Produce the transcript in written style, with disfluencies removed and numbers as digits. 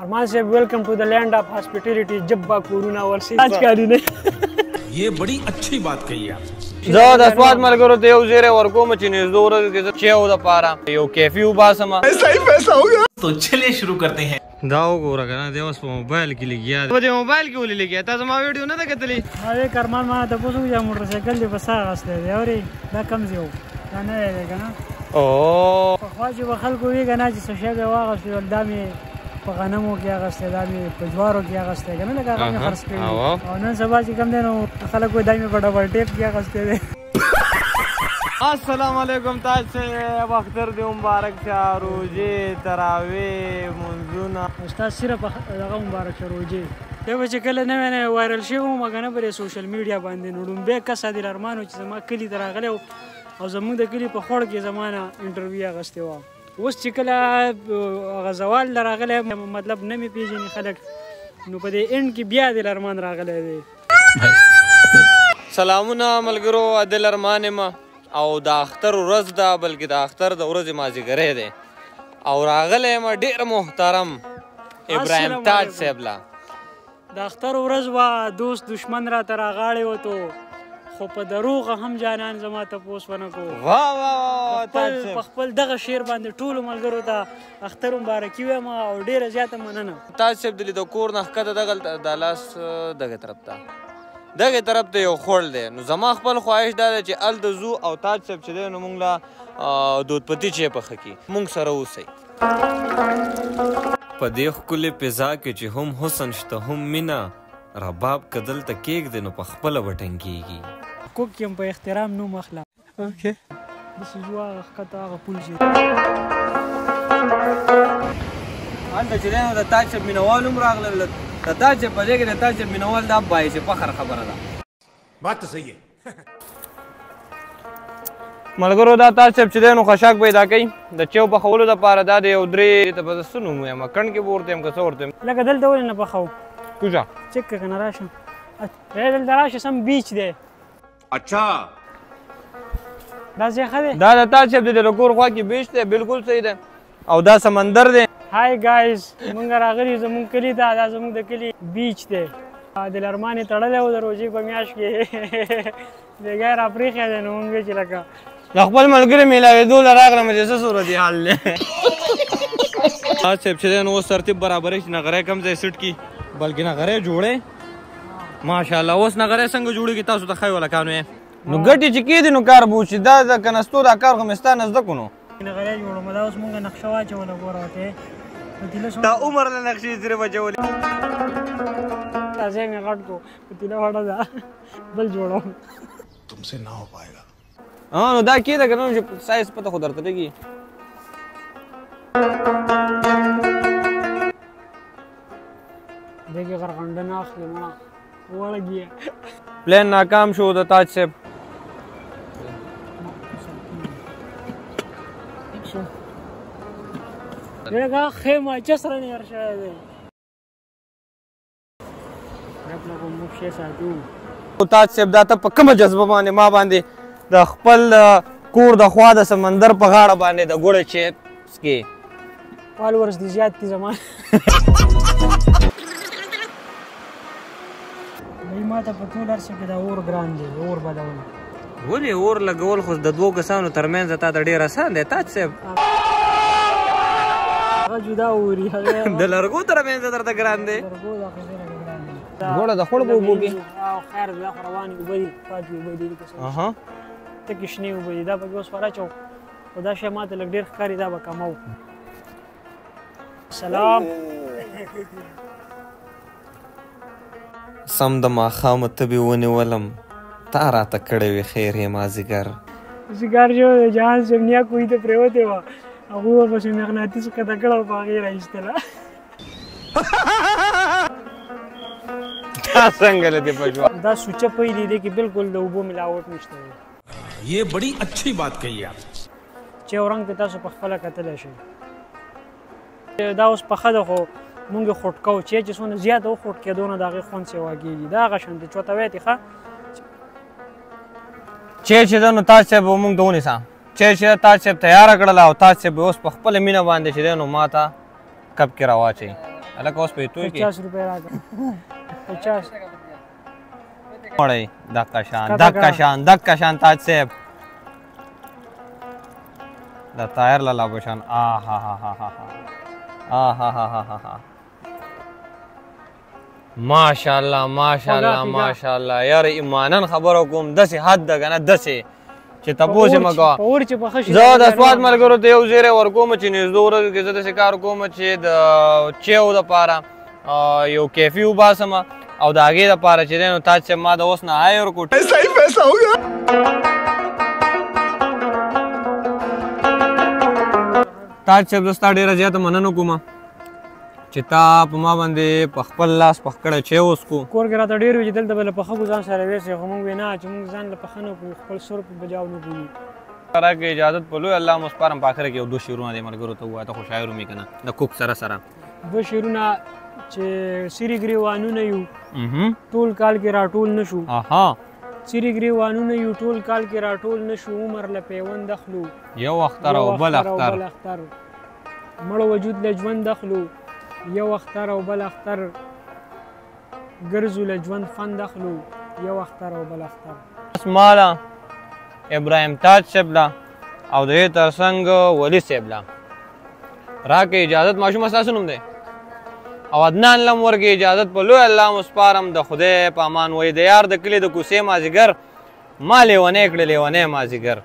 Arman साहब welcome to the land of hospitality. Jabba corona versus आजकारी ने ये बड़ी अच्छी बात कही आप। زه د سواد ملګرو ته یو زیری ورکوم چې نږدې ورځو کې زه چیو دپاره یو کیفي وباسم. ایسا ہی پیسہ ہوگا تو چلیے شروع کرتے ہیں. دا وګوره که نه دی اوس په موبایل کې لګیا دی. په دې موبایل کې ولې لګیا؟ تا زما ویډیو نه ده کتلې؟ ما وی ارمان ما ته پوښتنه وکړه موټر سایکل دې په څه اخیستی دی؟ اورې دا کوم ځای و؟ دا نوی دی که نه؟ او پخوا چې به خلکو وی که نه چې څه شی به یې واخیست، ویل دا مې په غنمو کې اخیستی، دا مې په جوارو کې اخیستی که نه، لکه هغه مې خرڅ کړي. او نن سبا چې کوم دی نو خلک وایي دا مې په ډبل ټیپ کې اخیستی دی. السلام علیکم تاج صاحب، اختر دې مبارک شه. روژې، تراویح، مونځونه استاد صرف دغه مبارک شه. روژې دی به چې کله نوی نوی وایرل شوی وم که نه پر سوشل میډیا باندې، نو ړومبی کس عادل ارمان و چې زما کلي ته راغلی و او زموږ د کلي په خوړ کې زما نه انټرویو اخیستې وه. اوس چې کله هغه زوال له راغلی، مطلب نه مې پېژني خلک، نو په دې end کې بیا عادل ارمان راغلی دی. سلامونه ملګرو، عادل ارمان یم او د اختر ورځ ده، بلکې د اختر د ورځې مازدیګری دی او راغلی یم ډېر محترم ابراهیم تاج صاحب له. د اختر ورځ وه، دوست دشمن راته راغاړې وتو، خو په دروغ هم جانان زما تپوس ونه کو. واه واه واه تاج صاحب، په خپل دغه شعر باندې ټولو ملګرو ته اختر مبارکي وایم او ډېره زیاته مننه. تاج صاحب د کور نه ښکته دغلته د لاس دغه طرف ته دغه طرف ته یو خوړ دی، نو زما خپل خواهش دا دی چې هلته ځو او تاج صاحب چې دی نو موږ له دود پتي چای پخه کړي، موږ سره اوسئ. په دې ښکلې فضا کې چې هم حسن شته هم مینه، رباب که دلته کېږدې نو په خپله به ټنګېږي. کوک یم په احترام نوم اخله. okay داسې ځو هغه ښکته هغه پل چې هلته چې دی نو د تاج صاحب مینهوال هم راغلل. د تاج صاحب په ځای کې د تاج صاحب مینهوال دا باعث فخر خبره ده. بات تو صحیح ہے. ملګرو دا تاج صاحب چې دی نو خشاک پیدا کوي د چیو پخولو دپاره. دا د یو درې ته به زه څه نوم وایم، کڼ کې به ورته یم که څه ورته یم. لکه دلته ولې نه پخوو؟ کوزه چک که نه راشه، دلته راشه، سم بیچ دی. اچھا دا ځای ښه دی. دا د تاج صاحب د کور خوا کې بیچ دی، بالکل صحیح دی او دا سمندر دی. hi guys، مونږ راغلي زموږ کلي ته، دا زموږ د کلي beach دی. عادل ارمان یې تړلی و د روژې په میاشت کې، بېګا یې راپرېښی دی، نو مونږ چې لکه د خپل ملګري میلاوېدو له راغلم چې څه صورتحال دی. تاج صاحب چې دی نو اوس ترتیب برابروي چې نغری کوم ځای سیټ کړي، بلکې نغری جوړی. ماشاءالله اوس نغری څنګه جوړېږي تاسو ته ښیو هلکانو یې. نو ګټې چې کېدي نو کار به وشي. دا د کنستو دا کار خو مې ستا نه زده کړو. نو نغری جوړوم، دا اوس مونږ نقشه واچوله ګوره ورته. دا عمر له نقشې ځرې بچولې. دا ځای مې غټ کړو، پتیله وړه ده، بل جوړوم. تم سے نه ہو پائے گا. نو دا کېده که نه چې سایز پته خو درته لګي. دې کې غرغنډه نه اخلي مړه وړګیه. پلان ناکام شو د تاج صاحب. لکه خیمه چې سره نه شوی دی. موږ شی ساتو. تاج صاحب دا ته په کومه جذبه باندې ما باندې د خپل کور د خوا د سمندر په غاړه باندې د ګوړې چای څکې؟ فالورز دې زیات دي زما. ما ته په ټول هر څه کې دا اور ګران دی، اور بلول. ولې اور لګول خو د دوو کسانو ترمنځ تا ته ډېر اسان دی تاج صاحب. هغه جدا اوري، هغه د لرګو ترمنځ درته ګران دی. لرګو دا خو ډېر ګران دی. ګوړه د خړ په اوبو کې. او خیر دا خو روانې اوبه دي، پاکې اوبه دي، تکې شنې اوبه دي. دا پکې اوس وراچوو، خو دا شی ما ته لږ ډېر ښکاري، دا به کموو. سلام. سم د ماښامه تبې ونیولم، تا راته کړی وې خیر یې مازدیګر. سیګار چې د جهان صاحب نیا کوهي ته پرېوتې وه، هغوی ورپسې مقناطیس ښکته کړه او په هغې یې راایستله. دا څنګه له دې پښو؟ دا سوچه پی دی، دې کې بالکل د اوبو ملاوټ نشته دی. یہ بڑی اچھی بات کہی آپ. چې رنګ ته تاسو په خپله کتلی شئ. دا اوس پخه ده، خو مونږ یې خټکوو چې څونه زیاته وخوټکې دونه د هغې خوند سیوا کېږي. دا هغه شان دی چې ورته وایې ښه چې ده نو تاج صاحب مونږ ته ونیسه. چې تاج صاحب تیاره کړله او تاج صاحب اوس په خپله مینه باندې چې دی نو ما ته کپ کې راواچوي. هلکه اوس په توی کې 50 روپۍ راکړه. 50 مړی دقه شان دقه شان دقه شان تاج صاحب د تایر لالا په شان. آها ها ها ها ها ها ها ها ها ماشاءالله ماشاءالله ماشاءالله. یار ایمانن خبرو کوم داسې حد ده که نه، داسې چې تپوس یې مه کوه. زه د سوات ملګرو ته یو زیری ورکوم چې نږدو ورځو کې زه داسې کار کوم چې د چیو دپاره یو کیفي وباسم او د هغې دپاره چې دی نو تاج صاحب ما د اوس نه هایر کړو. تاج صاحب زه ستا ډېره زیاته مننه کوم چې تا په ما باندې په خپل لاس پخ کړی چای وڅکو. کور کې راته ډېر وي چې دلته به له پخه کو ځان سره ویسې، خو موږ ویې نه چې موږ ځان له پخه نه کوو، خپل سر په بجاو نه کوو. راکړې اجازت په لوی الله مو سپارم. په اخره کې یو دوه شعرونه دې ملګرو ته ووایه، ته خو شاعر هم یې که نه، د کوک سره سره دوه شعرونه چې سري ګریوانونه یو ټول کال کې راټول نه شو. سري ګریوانونه یو ټول کال کې راټول نه شو، عمر له پیوند اخلو یو اختر او بل اختر، مړ وجود له ژوند اخلو یو اختر او بل اختر، ګرځو له ژوند خوند اخلو یو اختر او بل اختر. ماله ابراهیم تاج صاحب له او د دې ترڅنګ ولي صاحب له راکړئ اجازت. ماشومه ستاسو نوم دی او عدنان لم ورکړئ اجازت. په لوی الله مو سپارم، د خدای په امان. وایي د یار د کلي د کوڅې مازیګر ما لیونی کړې، لیونی مازیګر.